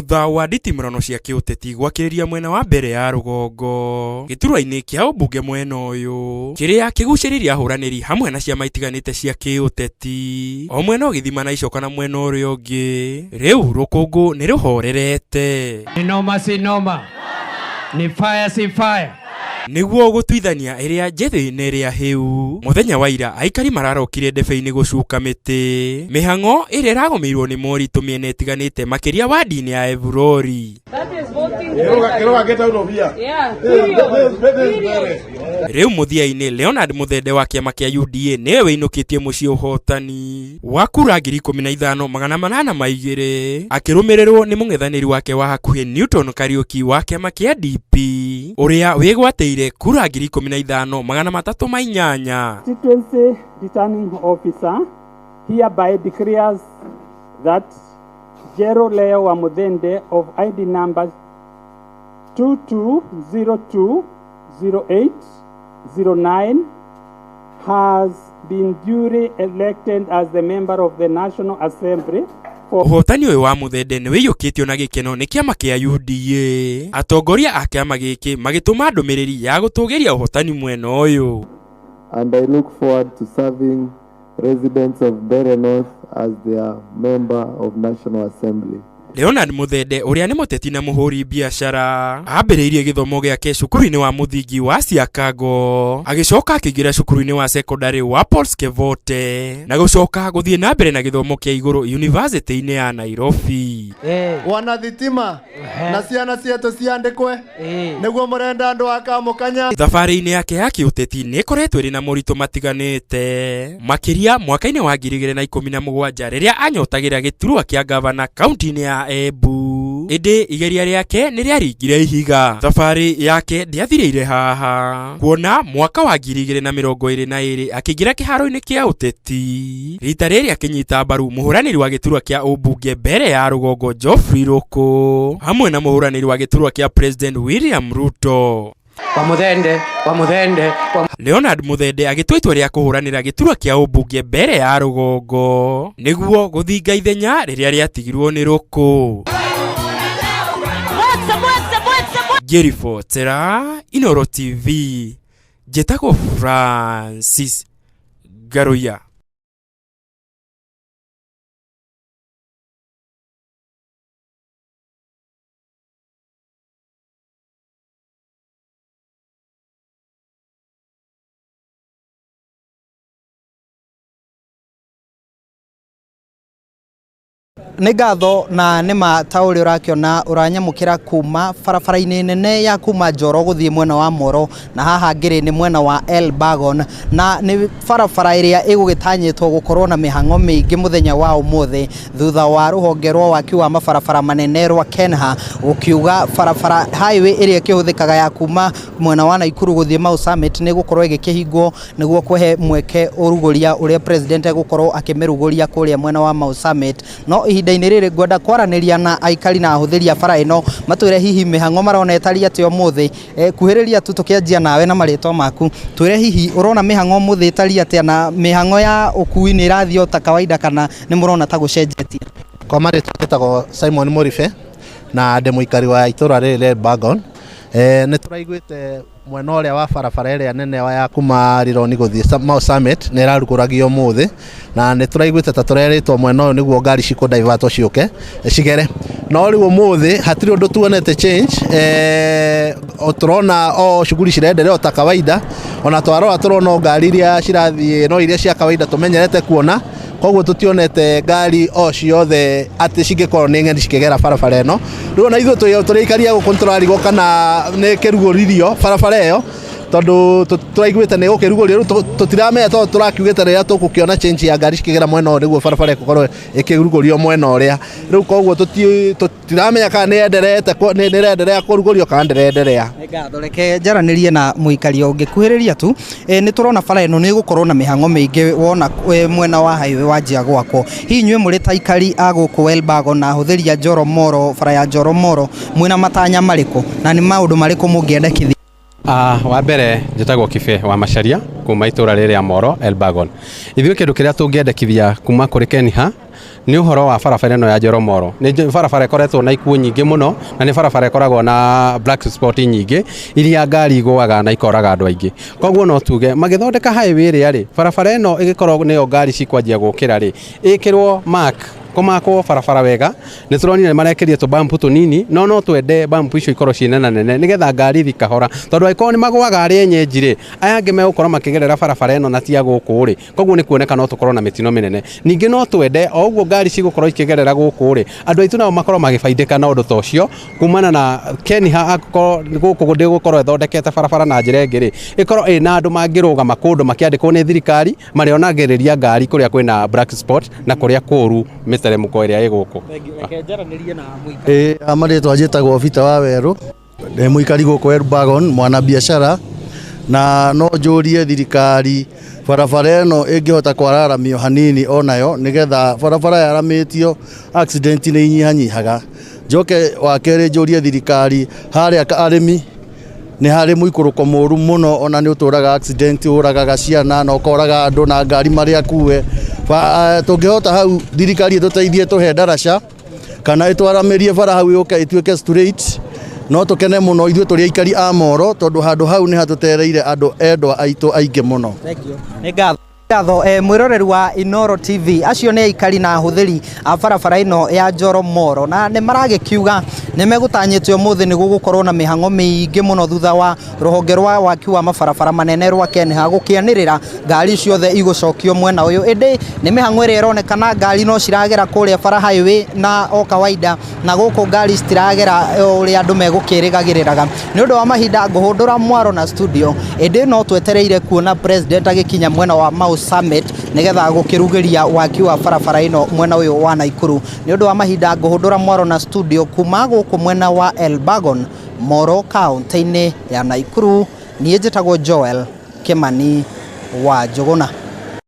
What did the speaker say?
Thutha wa nditimũrano cia kĩũteti gwakĩrĩria mwena wa mbere ya rũgongo gĩturwa-inĩ kĩa ũmbunge mwena ũyũ kĩrĩa kĩgucĩrĩirie ahũranĩri hamwe na ciama itiganĩte cia kĩũteti o mwena ũgĩthima na icoka na mwena ũrĩa ũngĩ rĩu rũkũngũ nĩ rũhorerete. Ni noma si noma, ni fire si fire. Nĩguo gũtuithania ĩrĩa njĩthĩ na ĩrĩa hĩu, mũthenya wa ira aikari mararokire ndebe-inĩ gũcuka mĩtĩ, mĩhang'o ĩrĩa ĩragũmĩirwo nĩ moritũ mĩena ĩtiganĩte makĩria wadi-inĩ ya Evurori. Rĩu mũthia-inĩ Leonard Mũthende wa kĩama kĩa UDA nĩwe wĩinũkĩtie mũciĩ ũhotani wa kura 15,802 akĩrũmĩrĩrwo nĩ mũng'ethanĩri wake wa hakuhĩ Newton Kariũki wa kĩama kĩa DP ũrĩa wĩgwatĩire kura 15,308. Constituency Returning Officer hereby declares that Jero Leo wa Muthende of ID number 22020809 has been duly elected as the member of the National Assembly for Ũhotani ũyũ wa Muthende nĩ wĩiyũkĩtio na gĩkeno nĩ kĩama kĩa UDA. Atongoria a kĩama gĩkĩ magĩtũma ndũmĩrĩri ya gũtũgĩria ũhotani mwena ũyũ. And I look forward to serving residents of Mbeere North as their member of National Assembly. Leonard Muthende ũrĩa nĩ mũteti na mũhũri biacara ambĩrĩirie gĩthomo gĩake cukuru-inĩ wa mũthingi wa Siakago, agĩcoka akĩingĩra cukuru-inĩ wa secondary wa Paul's Kevote na gũcoka gũthiĩ na mbere na gĩthomo kĩa igũrũ University-inĩ ya Nairobi. Wana thitima na ciana cietu ciandĩkwe nĩguo mũrenda andũ a Kamũkanya. Thabarĩ-inĩ yake ya kĩũteti nĩ ĩkoretwo ĩrĩ na moritũ matiganĩte makĩria mwaka-inĩ wa 2017 rĩrĩa anyotagĩra gĩturwa kĩa gavana kaunti-inĩ ya Embu, ĩndĩ igeria rĩake nĩ rĩaringire ihiga. Thabarĩ yake ndĩathirĩire haha kuona mwaka wa 2022 akĩingĩra kĩharo-inĩ kĩa ũteti, rita rĩrĩ akĩnyita mbaru mũhũranĩri wa gĩturwa kĩa ũmbunge mbere ya rũgongo Geoffrey Ruku hamwe na mũhũranĩri wa gĩturwa kĩa President William Ruto. Wa Muthende, wa Muthende, wa Leonard Muthende agĩtua itua rĩa kũhũranĩra gĩturwa kĩa ũmbunge mbere ya rũgongo nĩguo gũthinga ithenya rĩrĩa rĩatigirwo nĩ Ruku. Ngĩribotera Inooro TV, njĩtagwo Francis Ngaruiya. Nĩ ngatho na nĩ ma ta ũrĩa ũrakĩona ũranyamũkĩra kuma barabara-inĩ nene ya kuma Njoro gũthiĩ mwena wa Moro, na haha ngĩrĩ nĩ mwena wa Elburgon, na nĩ barabara ĩrĩa ĩgũgĩtanyĩtwo gũkorwo na mĩhang'o mĩingĩ mũthenya wa ũmũthĩ thutha wa rũhonge rwa waki wa mabarabara manene rwa KENHA gũkiuga barabara highway ĩrĩa ĩkĩhũthĩkaga ya kuma mwena wa Naikuru gũthiĩ Mau Summit nĩ gũkorwo ĩgĩkĩhingwo nĩguo kũhe mweke ũrugũria ũrĩa president egũkorwo akĩmĩrugũria kũrĩa mwena wa Mau Summit. No ihinda-inĩ rĩrĩ ngwenda kwaranĩria na aikari na ahũthĩri a bara ĩno matwĩre hihi mĩhang'o marona ĩtariĩ atĩa ũmũthĩ. Kuhĩrĩria tu tũkĩanjia nawe na marĩtwa maku, twĩre hihi ũrona mĩhang'o ũmũthĩ ĩtariĩ atĩa na mĩhang'o ya ũkui nĩ ĩrathiĩ o ta kawaida kana nĩ mũrona ta gũcenjetie? Kwa marĩtwa njĩtagwo Simon Mũribe na ndĩ mũikari wa itũra rĩrĩ rĩa Elburgon. Nĩ tũraiguĩte mwena ũrĩa wa barabara ĩrĩa nene ya kuma Rironi gũthiĩ Mau Summit nĩ ĩrarugũragio ũmũthĩ, na nĩ tũraiguĩte ta tũrerĩtwo mwena ũyũ nĩguo ngari cikũ-divertwo ciũke cigere, no rĩu ũmũthĩ hatirĩ ũndũ tuonete change. Tũrona o shughuli cirenderea o ta kawaida, ona twarora tũrona o ngari iria cirathiĩ no iria cia kawaida tũmenyerete kuona, koguo tũtionete ngari o ciothe atĩ cingĩkorwo nĩ ng'eni cikĩgera barabara ĩno. Rĩu ona ithuĩ tũrĩ aikari a gũkũ nĩtũrarigwo kana nĩ ĩkĩrugũririo barabara ĩyo, tondũ tũraiguĩte nĩ ĩgũkĩrugũrio, rĩu tũtiramenya tondũ tũrakiugĩte rĩrĩa tũgũkĩona change ya ngari cikĩgera mwena ũyũ nĩguo barabara ĩgũkorwo ĩkĩrugũrio mwena ũrĩa. Rĩu koguo tũtiramenya kana nĩ ĩenderete nĩ ĩrenderea kũrugũrio kana ndĩrenderea. Nĩ ngatho, reke njaranĩrie na mũikari ũngĩ kuhĩrĩria tu. Nĩ tũrona bara ĩno nĩ ĩgũkorwo na mĩhang'o mĩingĩ wona mwena wa highway wanjia gwakwo. Hihi inyuĩ mũrĩ ta aikari a gũkũ Elburgon na ahũthĩri a Njoro Moro, bara ya Njoro Moro, mwĩna matanya marĩkũ na nĩ maũndũ marĩkũ mũngĩendekithia? Wa mbere njĩtagwo Kibe wa Macharia. Kuma itũra rĩrĩa Moro Elbagon. Ithuĩ kĩndũ kĩrĩa tũngĩendekithia kuma kũrĩ Keniha nĩ ũhoro wa barabara ĩno ya Njoro Moro. Nĩ barabara ĩkoretwo na ikuũ nyingĩ mũno, na nĩ barabara ĩkoragwo na black spot nyingĩ iria ngari igũaga na ikoraga andũ aingĩ. Koguo no tuge magĩthondeka highway ĩrĩa rĩ, barabara ĩno ĩgĩkorwo nĩyo ngari cikwanjia gũkĩra rĩ, ĩkĩrwo mark, kũmakwo barabara wega. Nĩ tũronire marekĩria tũbampu tũnini, no twende bampu icio ikorwo ciĩ nene nene nĩgetha ngari ithi kahora, tondũ angĩkorwo nĩ magũaga arĩa enyenji rĩ, aya angĩ megũkorwo makĩgerera barabara ĩno na ti a gũkũ rĩ, koguo nĩ kuoneka no tũkorwo na mĩtino mĩnene. Ningĩ no twende o ũguo ngari cigũkorwo ikĩgerera gũkũ rĩ, andũ aitũ nao makorwo magĩbaidĩka na ũndũ ta ũcio kumana na Keniha. Angĩkorwo gũkũ ndĩgũkorwo ĩthondekete barabara na njĩra ĩngĩ rĩ, ĩkorwo ĩna andũ mangĩrũgama kũndũ makĩandĩkwo nĩ thirikari marĩonagĩrĩria ngari kũrĩa kwĩna black spot na kũrĩa kũru mĩteremũko ĩrĩa ĩ gũkũ. Reke njaranĩrie na mũikari. Ĩĩ, marĩtwa njĩtagwo Peter wa Werũ, ndĩ mũikari gũkũ Elbagon, mwanabiacara, na no njũrie thirikari barabara ĩno ĩngĩhota kwararamio hanini onayo, nĩgetha barabara yaramĩtio accident nĩ inyihanyihaga. Njoke wa kerĩ njũrie thirikari harĩa arĩmi nĩ harĩ mũikũrũko mũru mũno, ona nĩ ũtũraga accident, ũragaga ciana na ũkoraga andũ na ngari marĩa akue. Tũngĩhota hau thirikari ĩtũteithie tũhe ndaraca kana ĩtwaramĩrie bara hau yũke ĩtuĩke straight, no tũkene mũno ithuĩ tũrĩ aikari a Moro, tondũ handũ hau nĩ hatũtereire andũ endwa aitũ aingĩ mũno. Nĩ ngatho, mwĩroreri wa Inoro TV. Acio nĩ aikari na ahũthĩri a barabara ĩno ya Njoro Moro, na nĩ maragĩkiuga nĩ megũtanyĩte ũmũthĩ nĩ gũgũkorwo na mĩhang'o mĩingĩ mũno thutha wa rũhonge rwa waki wa mabarabara manene rwa Kenha gũkĩanĩrĩra ngari ciothe igũcokio mwena ũyũ. Ĩndĩ nĩ mĩhang'o ĩrĩa ĩronekana ngari no ciragera kũrĩa bara highway na o kawaida, na gũkũ ngari citiragera ũrĩa andũ megũkĩrĩgagĩrĩraga. Nĩ ũndũ wa mahinda ngũhũndũra mwaro na studio, ĩndĩ no twetereire kuona president agĩkinya mwena wa Mau Summit nĩgetha gũkĩrugĩria waki wa barabara ĩno mwena ũyũ wa Naikuru. Nĩ ũndũ wa mahinda ngũhũndũra mwaro na studio kuma gũkũ mwena wa Elbagon, Moro, kaunti-inĩ ya Naikuru. Niĩ njĩtagwo Joel Kimani wa Njũgũna.